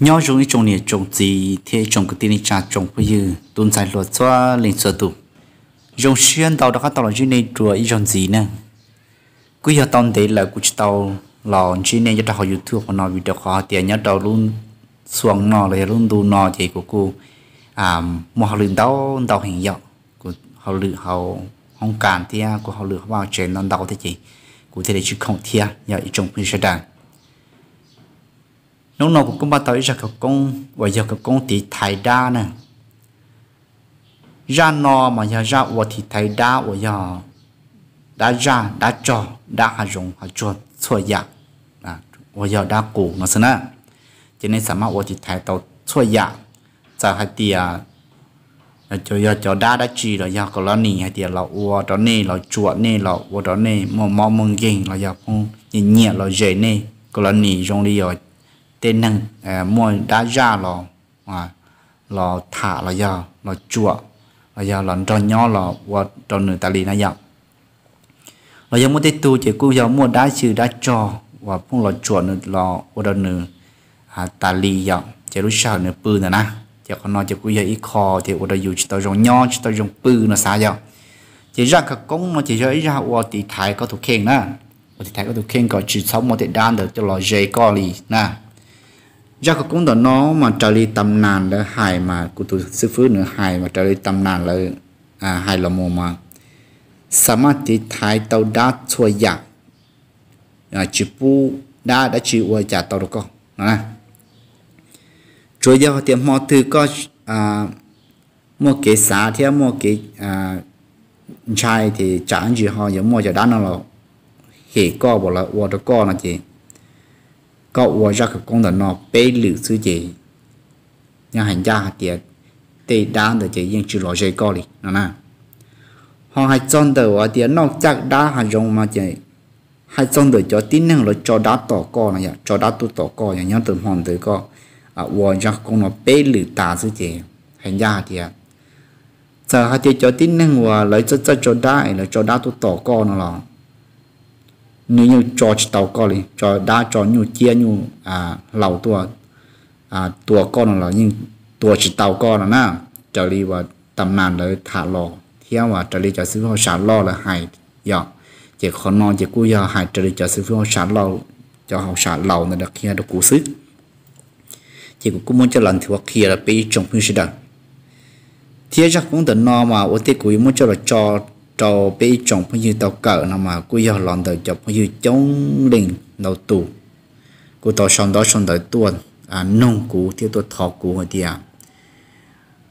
Nyob zoo ib tsoom niam tsoom txiv thiab ib tsoom kwv tij neej tsa tsoom phooj ywg tub ntxhais hluas txhua leej txhua tus. Zoo siab ntau rov qab tau los ntsib nej dua ib zaug ntxiv na. Kuj yog tau ntev lawm kuv tsis tau los ntsib nej nyob rau hauv YouTube qhov no vim rau qhov hais tias nyob rau lub xyoo no los yog lub ntu no ces kuv kuj muaj hauj lwm ntau ntau heev yom. Kuv hauj lwm hauv hoob kas thiab kuv hauj lwm hauv vaj tsev ntau ntau thiab ces kuv thiaj li tsis khoom thiab yog ib tsoom phooj ywg sawv daws. Hnub no kuv kuj npaj tau ib zaj khawv koob uas yog khawv koob tiv thaiv dab na. Zaj no mas yog zaj ua tiv thaiv dab uas yog dab zaj, dab tsog, dab hav zoov hav tsuag txhua yam uas yog dab qus no xwb na. Ces nej xam maj ua tiv thaiv tau txhua yam, txawm hais tias yog cov dab dab tsi los yog kaus las nis hais tias los ua rau nej, los tsuam nej, los ua rau nej muaj mob muaj nkeeg, los yog phooj nyiam nyiam los zes nej, kaus las nis zoo li yog tej neeg muaj dab zaj los los tham los yog los tsuam, los yog los nrog nyob los ua rau nws tas li na yom. Los yog muaj tej tug ces kuj yog muaj dab xyw dab tsog uas phooj los tsuam nws los ua rau nws tas li yom, ces lub sij hawm nws pw ntawd na. Ces qhov no ces kuj yog ib qho thiab ua rau yus tsis tau zoo nyob tsis tau zoo pw no xav yom. Ces zaj khawv koob no ces yog ib zaj ua tiv thaiv koj tus kheej na, ua tiv thaiv koj tus kheej kom tsis txhob muaj tej dab ntawd coj los ze koj li na. Zaj khawv koob ntawm no mas raws li tam nas lawv hais mas kuv tus xib fwb nws hais mas raws li tam nas lawv hais los mus mas xam maj tiv thaiv tau dab txhua yam, tsis pub dab dab tsi ua cas tau rau koj no na. Tsuas yog hais tias hmo twg koj muaj kev xav thiab muaj kev ntshai ces tsam ntsis ho yuav muaj cov dab no los hem koj los ua rau koj no ces koj ua zaj khawv koob ntawm no peb lwm xwb ces nyob hais ncaj hais tias tej dab ntawd ces yeej tsis los ze koj li no na. Ho hais txog ntawm uas tias noj caj dab hav zoov mas ces hais txog ntawm cov tib neeg lawv tso dab tom koj no yom, tso dab tuaj tom koj yog nyob rau hmo ntawd koj ua zaj khawv koob no peb lwm tas xwb ces hais ncaj hais tias txawm hais tias cov tib neeg uas lawv txawj txawj tso dab es lawv tso dab tuaj tom koj no los nws yeej tso tsis tau koj li, tso dab tso nyuj ciab nyuj hlau tuaj tua koj no los yeej tua tsis tau koj no na. Raws li uas tam nas lawv tham los thiab uas raws li cov xib fwb hauj sam loj lawv hais yom, ces qhov no ces kuj yog hais raws li cov xib fwb hauj sam loj, cov hauj sam laus ntawd qhia rau kuv xwb. Ces kuv kuj muab coj los nthuav qhia rau peb ib tsoom phooj ywg sawv daws. Thiab zaj khawv koob ntawm no mas ua ntej kuv yuav muab coj los tso rau peb ib tsoom phooj ywg tau kawm no mas kuj yog los ntawm cov phooj ywg coob leej ntau tus kuj tau sau ntaub sau ntawv tuaj noog kuv thiab tuaj thov kuv hais tias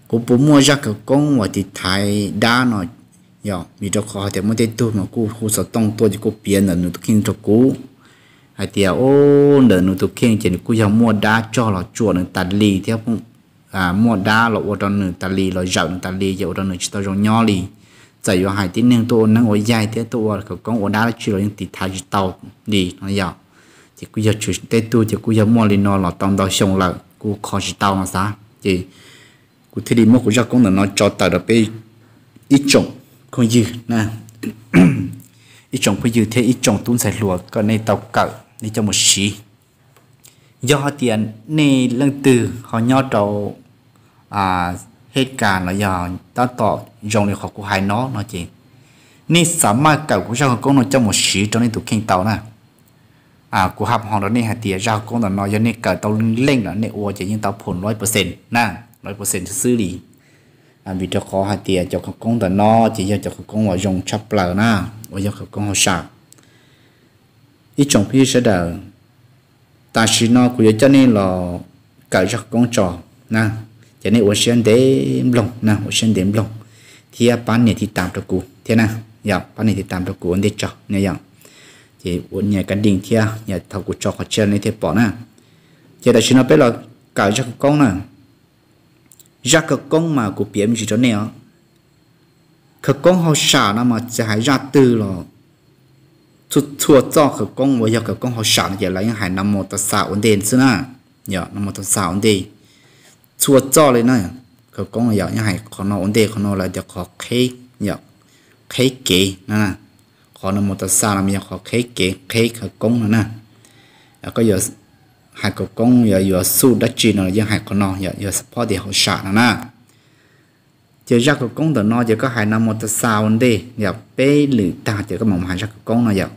kuv puas muaj zaj khawv koob uas tiv thaiv dab no yom, vim rau qhov hais tias muaj tej tug mas kuj hu xov tooj tuaj ces kuj piav ntawm nws tus kheej rau kuv hais tias ub, ntawm nws tus kheej ces nws kuj yog muaj dab tsog los tsuam nws tas li thiab muaj dab los ua rau nws tas li los zawm nws tas li ces ua rau nws tsis tau zoo nyob li. Txawm yuav hais tib neeg tuaj ua neeb ua yaig thiab tuaj ua khawv koob ua dab dab tsi los yeej tiv thaiv tsis tau li no yom. Ces kuj yog tshwm tej tug ces kuj yog muaj li no los tau ntau xyoo lawm kuj kho tsis tau no xav. Ces kuv thiaj li muab kuv zaj khawv koob ntawm no tso tawm rau peb ib tsoom phooj ywg, ib tsoom phooj ywg thiab ib tsoom tub ntxhais hluas kom nej tau kawm nej coj mus siv. Yog hais tias nej leej twg ho nyob rau Hej Kas los yog tab tom zoo li qhov kuv hais no no ces nej xam maj kawm kuv zaj khawv koob no coj mus siv rau nej tus kheej tau na. Kuv haj hais rau nej hais tias zaj khawv koob ntawm no yog nej kawm tau leej lawm nej ua ces yeej tau phom loj percent na, loj percent xwb li. Vim rau qhov hais tias cov khawv koob ntawm no ces yog cov khawv koob uas zoo tshaj plaws na, uas yog khawv koob hauj sam. Ib tsoom phooj ywg sawv daws, tam sim no kuv yuav coj nej los kawm zaj khawv koob tso na, ces nej ua siab ntev mloog na, ua siab ntev mloog thiab pab nias tiv tam rau kuv thiab na, yog pab nias tiv tam rau kuv ua ntej tso na yom. Ces ua nias kab ding thiab yog thaum kuv tso qhov tshiab nej thiaj pom na. Ces tam sim no peb los kawm zaj khawv koob na. Zaj khawv koob mas kuv piav me ntsis rau nej os. Khawv koob hauj sam no mas tsis hais zaj twg los txhua txoj khawv koob uas yog khawv koob hauj sam no ces lawv yeej hais na mos tas xas ua ntej xwb na. Yog na mos tas xas ua ntej txhua txoj li na. Khawv koob yog yeej hais qhov no ua ntej, qhov no lawv tias qhov qheb, yog qheb kev na. Qhov na mos tas xas no yog qhov qheb kev qheb khawv koob no na. Koj yuav hais khawv koob yog yuav xuj dab tsi no yeej hais qhov no yog, yuav support tias hauv sam no na. Ces zaj khawv koob ntawm no ces koj hais Namo Tassa ua ntej yog peb lwm tag ces koj mam mus hais zaj khawv koob no yom.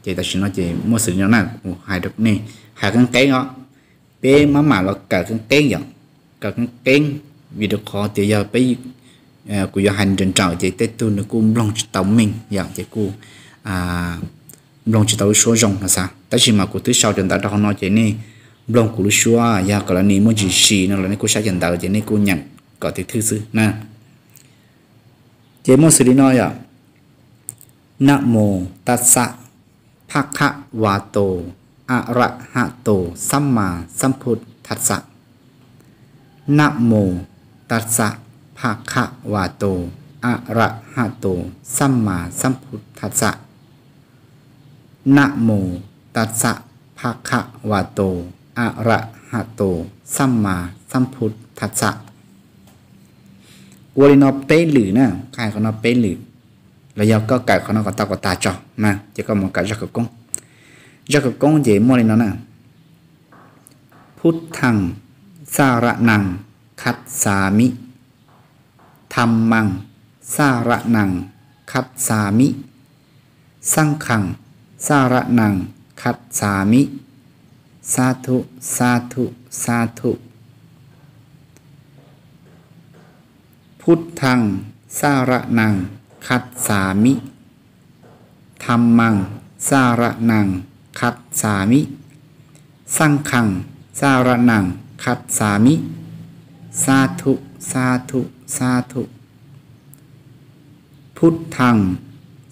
Ces tam sim no ces muaj xws li no na, kuv hais rau nej hais qeeb qeeb os, peb mam mam los kawm qeeb qeeb yom, kawm qeeb qeeb, vim rau qhov tias yog peb, kuv yuav hais nrawm nrawm ces tej tug nws kuj mloog tsis tau meej yom, ces kuj mloog tsis tau lub suab zoo no xav. Tab sis mas kuv twb sau cov ntawv rau hauv no ces nej mloog kuv lub suab, yog kom lawv nim muaj ntsis ntsis no los nej kuj saib cov ntawv ces nej kuj nyeem kom tig thwj xwb na. Ces muaj xws li no yom: Namo tassa bhagavato arahato sammāsambuddhassa. Namo tassa bhagavato arahato sammāsambuddhassa. Namo tassa bhagavato arahato sammāsambuddhassa. Ua li no peb lwm na, koj hais qhov no peb lwm, los yog koj kawm qhov no kom tau kom tag tso na, ces koj mus kawm zaj khawv koob. Zaj khawv koob ces muaj li no na: Buddhaṃ saraṇaṃ gacchāmi. Dhammaṃ saraṇaṃ gacchāmi. Saṅghaṃ saraṇaṃ gacchāmi. Sādhu, sādhu, sādhu. Buddhaṃ saraṇaṃ gacchāmi. Dhammaṃ saraṇaṃ gacchāmi. Saṅghaṃ saraṇaṃ gacchāmi. Sādhu, sādhu, sādhu. Buddhaṃ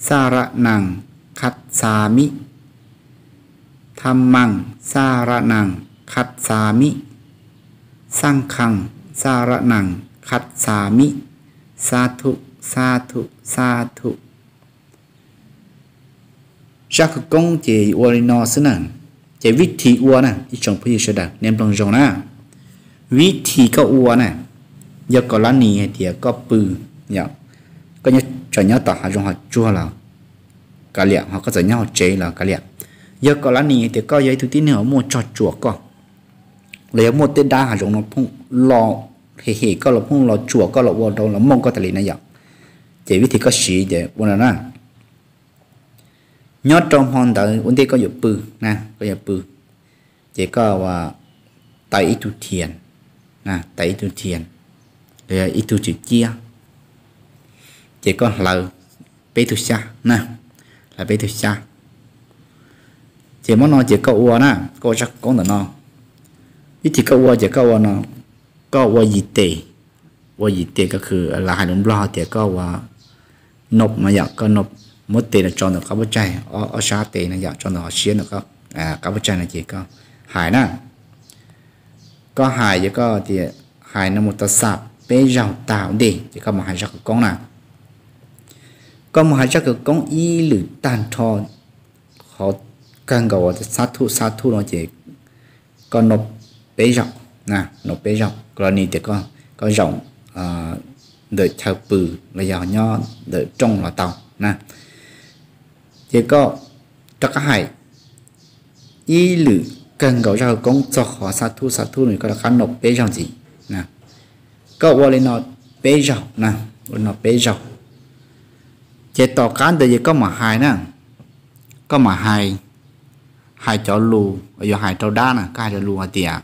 saraṇaṃ gacchāmi. Dhammaṃ saraṇaṃ gacchāmi. Saṅghaṃ saraṇaṃ gacchāmi. Sādhu, sādhu, sādhu. Zaj khawv koob ces ua li no xwb na. Ces vib thi ua na, ib tsoom phooj ywg sawv daws nej mloog zoo na. Vib thi koj ua na, yog kom lab nis hais tias koj pw, koj tseem nyob tom hav zoov hav tsuag los kav liam, ho koj txawm nyob hauv tsev los kav liam. Yog kom lab nis hais tias koj yog ib tug tib neeg uas muaj tsog tsuam koj, los yog muaj tej dab hav zoov no phooj los hem hem koj los phooj los tsuam koj los ua rau los mooj koj tas li na yom, ces vib thi koj siv ces ua no na. Nyob rau hmo ntawd ua ntej koj yuav pw na, koj yuav pw, ces koj ua tais ib tug thias, tais ib tug thias, los yog ib tug tswm ciab, ces koj hlawv peb tug xyab na, hlawv peb tug xyab. Ces hmo no ces koj ua na, koj ua zaj khawv koob ntawm no. Vib thi koj ua ces koj ua no, koj ua yim tes, ua yim tes ko kws lawv hais lus Nplog tias koj ua nop no yom, koj nop, muab tes no tso ntawm qab puab tsaig, ob sab tes no yom, tso ntawm hauv siab ntawm qab puab tsaig no ces koj hais na. Koj hais ces koj tias hais Namo Tassa peb zaug tag ua ntej ces koj mus hais zaj khawv koob na. Koj mus hais zaj khawv koob ib lwm tag nrho, qhov kawg nkaus uas sab thuj sab thuj no ces koj nop peb zaug, nop peb zaug, ko los nis tias koj zaum ntawm chaw pw los yog nyob ntawm rooj los tau na. Ces koj rov qab hais ib lwm kawg nkaus zaj khawv koob txog qhov sab thuj sab thuj no koj rov qab nop peb zaug ntxiv. Koj ua li no peb zaug na, ua li no peb zaug. Ces tom qab ntawd ces koj mam hais na, koj mam hais, hais cov lus yuav hais rau dab na, koj hais cov lus hais tias,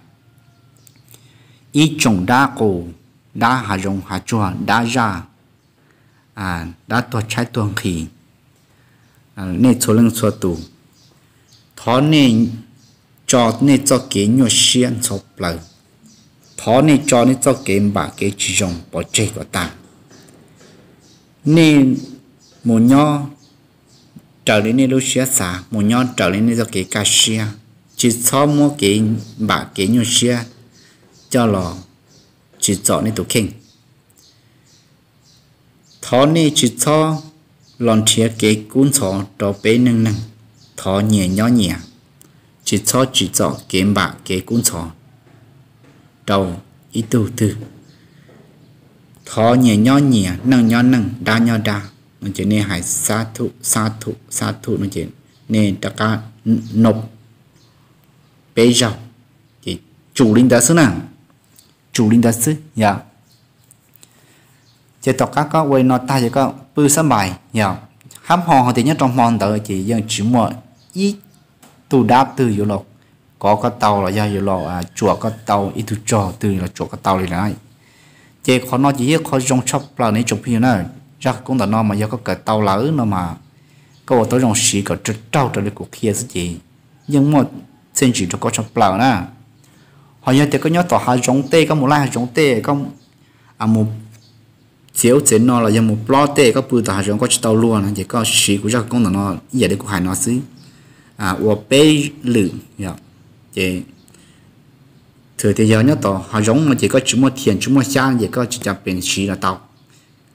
ib tsoom dab qus, dab hav zoov hav tsuag, dab zaj, dab tuag tshaib tuag nqhis, nej txhua leej txhua tus, thov nej tso nej txoj kev nyuaj siab ntxhov plaws, thov nej tso nej txoj kev npam kev tsis zoo pov tseg kom tag. Nej mus nyob raws li nej lub siab xav, mus nyob raws li nej txoj kev kaj siab, tsis txhob muab kev npam kev nyuaj siab coj los tsim txom nej tus kheej. Thov nej tsis txhob los nrhiav kev kub ntxhov rau peb neej neeg, thov nyias nyob nyias, tsis txhob tsim txom kev npam kev kub ntxhov rau ib tug twg. Thov nyias nyob nyias, neej nyob neej, dab nyob dab no ces nej hais sab thuj sab thuj sab thuj no ces nej rov qab nop peb zaug. tsum li ntawd xwb na, tsum li ntawd xwb yom. Ces tom qab koj ua li no tag ces koj pw xab npais yom, hab hmo hais tias nyob rau hmo ntawd ces yeej tsis muaj ib tug dab twg yuav los kov koj tau los yog yuav los tsuam koj tau, ib tug tsog twg los tsuam koj tau li lawm. Ces qhov no ces yog qhov zoo tshaj plaws ne tsoom phooj ywg na. Zaj khawv koob ntawm no mas yog koj kawm tau lawm no mas koj ua tau zoo siv kom raug raug raws li kuv qhia xwb ces yeej muaj txiaj ntsig rau koj tshaj plaws na. Ho yog tias koj nyob tom hav zoov tej, koj mus laij hav zoov tej, koj mus txiav ub txiav no los yog mus plob tej, koj pw tom hav zoov koj tsis tau luag no ces koj siv kuv zaj khawv koob ntawm no ib yam li kuv hais no xwb, ua peb lwm. Ces txawm tias yog nyob tom hav zoov no ces koj tsis muaj thiam tsis muaj xyab ces koj tsis cas pes siv los tau,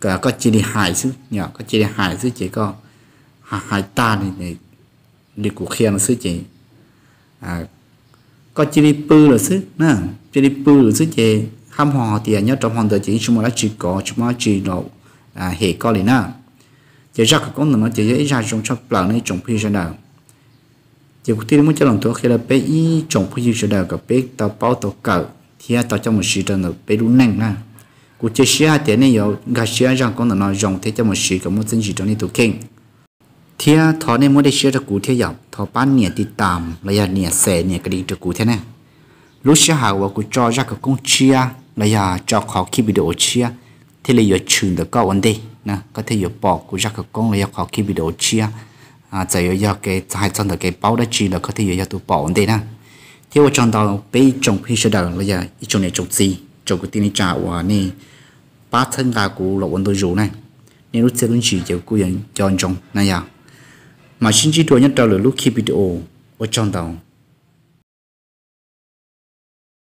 koj cia li hais xwb, koj cia li hais xwb ces koj hais tag li kuv qhia no xwb ces koj cia li pw lawm xwb, cia li pw lawm xwb ces hab hmo hais tias nyob rau hmo ntawd ces yeej tsis muaj dab tsi kov tsis muaj dab tsi los hem koj li na. Ces zaj khawv koob ntawm no ces yog ib zaj zoo tshaj plaws ne tsoom phooj ywg sawv daws. Ces kuv thiaj li muab coj los nthuav qhia rau peb ib tsoom phooj ywg sawv daws kom peb tau paub tau kawm thiab tau coj mus siv rau ntawm peb lub neej na. Kuv cia siab hais tias nej yuav nkag siab zaj khawv koob ntawm no zoo thiab coj mus siv kom muaj txiaj ntsig rau nej tus kheej. Thiab thov nej muab dej siab rau kuv thiab yom, thov pab nias tiv tam los yog nias xes nias kas dis rau kuv thiab na. Lub sij hawm uas kuv tso zaj khawv koob tshiab los yog tso qhov khij video tshiab thiaj li yuav tshwm ntawm koj ua ntej na, koj thiaj yuav pom kuv zaj khawv koob los yog qhov khij video tshiab. Txawm yuav yog kev hais txog ntawm kev paub dab tsi los koj thiaj yuav yog tus pom ua ntej na. Thiab ua tsaug ntau peb ib tsoom phooj ywg sawv daws los yog ib tsoom niam tsoom txiv tsoom kwv tij neej tsa uas nej pab txhawb nqa kuv los ua ntu zus na. Nej lub txiaj lub ntsig ces kuv kuj yuav nco ntsoov na yom. Mam sib ntsib dua nyob rau lwm lub khij video. Ua tsaug ntau.